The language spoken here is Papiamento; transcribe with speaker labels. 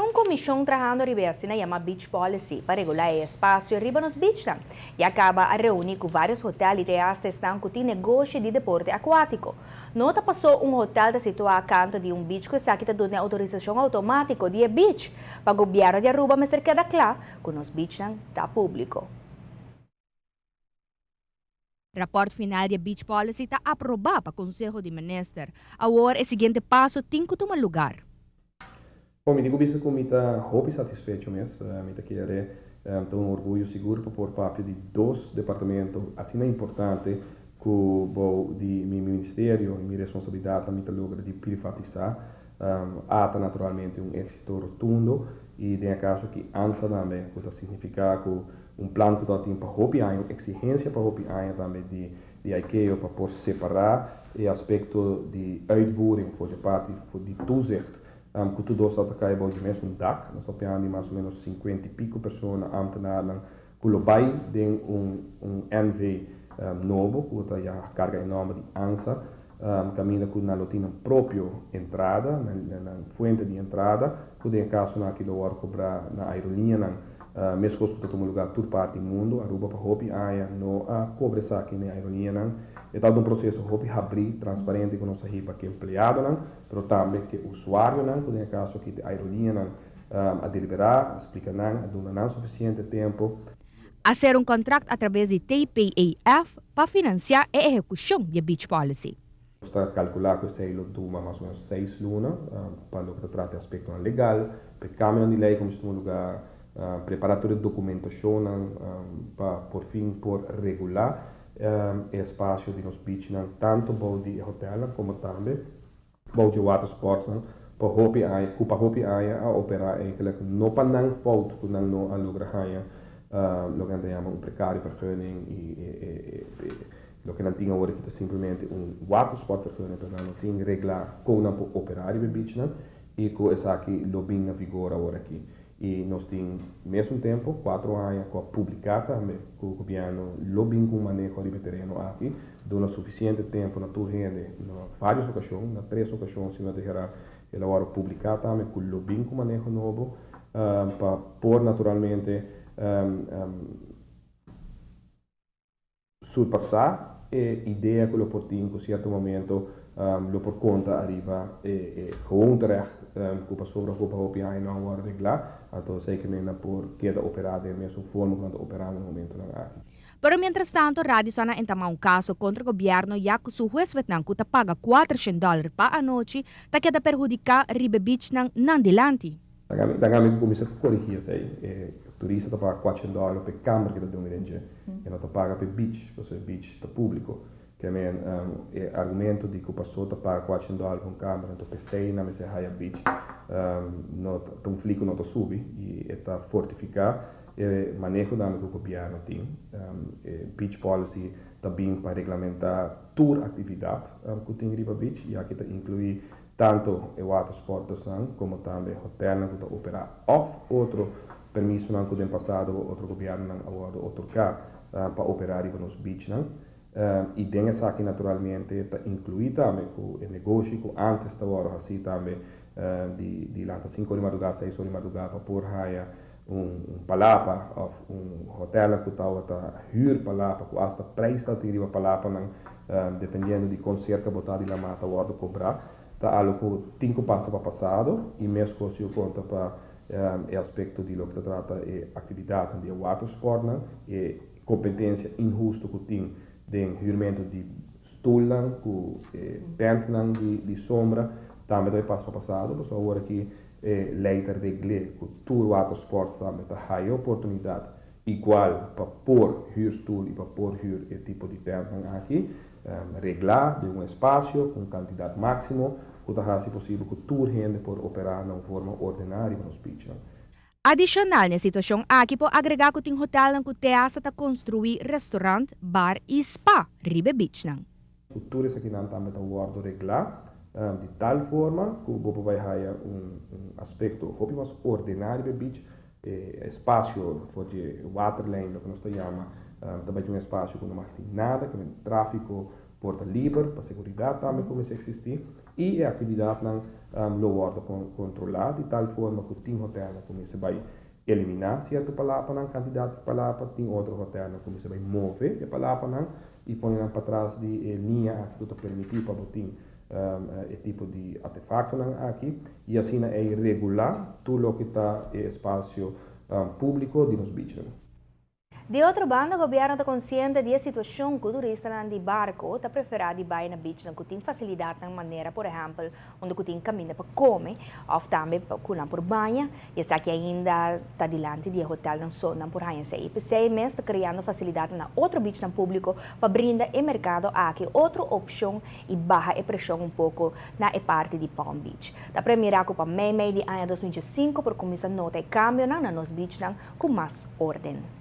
Speaker 1: un comision trahando riba e asina yama Beach Policy pa regula e espacio riba nos beachnan. Ya caba a reuni cu varios hotel y te hasta esnan cu tin negoshi di deporte acuatico. No ta paso un hotel ta situa canto di un beach cu esaki ta duna e autorisacion automatico di e beach. Pa gobierno di Aruba mester keda cla cu nos beachnan ta publico. Raport final di e Beach Policy ta aproba pa Conseho di Minister. Awor e siguiente paso tin cu tuma lugar.
Speaker 2: Bon, mi tin cu bisa cu mi ta hopi satisfecho mes. Mi ta kere ta un orguyo sigur pa por papia di dos departamento asina importante cu bou di mi ministerio y mi responsabilidadnan mi ta logra di privatisa. A ta naturalmente un exito rotundo y den e caso aki ANSA tambe cu ta significa cu Un plan ku tabatin pa hopi aña, un eksigensia pa hopi aña tambe di di ICAO pa por separá e aspekto di uitvoering for dje parti for di toezicht ku tur dos tabata kai bou dje mesun dak. Nos ta piandi di mas o menos sinkuenta i piko persona, ámtenarnan, ku lo bai den un un NV nobo ku ta ya karga e nòmber di ANSA, kaminda ku nan lo tin nan propio entrada, nan fuente di entrada, ku den e kasonan aki lo wòrdu kobrá na aerolinianan. Meskos ku ta tuma lugá tur parti mundu, Aruba pa hopi aña no a kobra esaki n'e aerolinianan. E tabata un proseso hopi habrí, transparente ku nos a hiba ku empleadonan, pero tambe ku e usuarionan, ku den e kaso aki ta e aerolinianan, a deliberá, a splika nan, a duna nan sufisiente tempu.
Speaker 1: A sera un kontrakt atrabes di TPAF pa finansiá e ehekushon di e Beach Policy.
Speaker 2: Nos ta kalkulá ku esei lo tuma mas o ménos seis luna pa loke ta trata e aspektonan legal, pa e kambionan di lei ku mester tuma lugá, prepará tur e dokumentashonnan pa por fin por regulá e espasio di nos bichnan tantu bou di e hotèlnan komo tambe bou dje watersportsnan pa hopi aña ku pa hopi aña a operá eigenlik no pa nan fout ku nan no a logra haña loke nan ta yama un precario vergunning i e Loke nan tin awor aki ta simplemente un watersportvergunning, pero nan no tin regla kon nan por operá riba e beachnan i ku esaki lo bin na vigor awor aki. I nos tin mesun tempu, kuatro aña, ku a publiká tambe ku gobièrnu lo bin ku un maneho riba e tereno aki, duna sufisiente tempu na tur hende na vários okashon, na tres okashon si no ta herá, el a wòrdu publiká tambe ku lo bin ku maneho nobo pa por naturalmente Surpasá e idea ku lo por tin ku sierto momento lo por konta ariba e gewoonterecht ku pasobra hopi hopi aña no a wòrdu reglá, anto esei men nan por keda operá den e mesun forma ku nan ta operá na e momentonan aki.
Speaker 1: Pero mientrastanto Radisson a entamá un kaso kontra gobièrnu ya ku su huespednan ku ta paga kuatershen dòler pa anochi ta keda perhudiká riba e beachnan nan dilanti.
Speaker 2: Dan ami ku kuminsá korigí esei. E turista ta paga kuatshen dòler pa e kamber ku e ta drumi den dje. E no ta paga pa e beach, pasobra e beach ta públiko. Ke men e argumento di ku paso ta paga kuatshen dòler pa un kamber anto p'esei nan mester haya beach no ta un fli ku no ta subi i e ta fortifiká e maneho tambe ku gobièrnu tin. E beach policy ta bin pa reglamentá tur aktividat ku tin riba beach i aki ta inkluí Tanto e watersportersnan como tambe hotelnan cu ta opera of otro permisonan cu den pasado otro gobiernonan a wordo otorga pa opera riba nos beachnan. Y den esaki naturalmente ta inclui tambe cu e negoshi cu antes ta wordo haci tambe di di lanta cinco ora di marduga, seis ora di marduga pa por haya un palapa of un hotelnan cu tawata huur palapa cu hasta prijs ta tin riba palapanan dependiendo di con cerca bo ta di la mata wordo cobra ta algo cu tin cu pasa pa pasado y mescos yo conta pa e aspecto di loke ta trata e actividadnan di e watersportnan e competencia inhusto cu tin den huurmento di stoelnan cu e tentnan di sombra tambe ta bay pasa pa pasado pasobra awor aki E lei ta regl'é ku tur watersport tambe ta haya oportunidat igual pa por hür stul i pa por hür e tipo di tèntnan aki, reglá den un espasio ku un kantidat máksimo ku ta hasi posibel ku tur hende por operá na un forma ordená riba nos bichnan.
Speaker 1: Adishonal n'e situashon aki por agregá ku tin hotelnan ku te hasta ta konstruí restorant, bar i spa riba e bichnan.
Speaker 2: Ku tur esakinan tambe ta wòrdu reglá di tal forma ku bo por bai haya un aspekto hopi mas ordená riba e beach. E espasio for dje waterlijn, loke nos ta yama, ta bai tin un espasio ku no mag tin nada, ku tráfiko. por ta liber, pa seguridat tambe kuminsá eksistí, i e aktividatnan lo wòrdu kontrolá di tal forma ku tin hotèlnan kuminsá bai eliminá sierto palapanan, kantidat di palapa, tin otro hotèlnan kuminsá bai move e palapanan i pone nan patras di e liña aki ku ta permití pa bo tin e tipo di artefaktonan aki, i asina ei regulá tur loke ta e espasio públiko di nos bichnan.
Speaker 1: Di otro banda, gobierno ta consciente di e situacion cu turistanan di barco ta prefera di bay na beachnan cu tin facilidadnan manera por ehempel unda cu tin caminda pa come of tambe cu nan por baña y esaki ainda ta dilanti di e hotelnan so nan por haña esey. P'esey mes ta creando facilidadnan na otro beachnan publico pa brinda e mercado aki otro opcion y baha e presion un poco na e parti di Palm Beach. Ta premira cu pa mei mei di aña 2005 por cuminsa nota e cambionan na nos beachnan cu mas orden.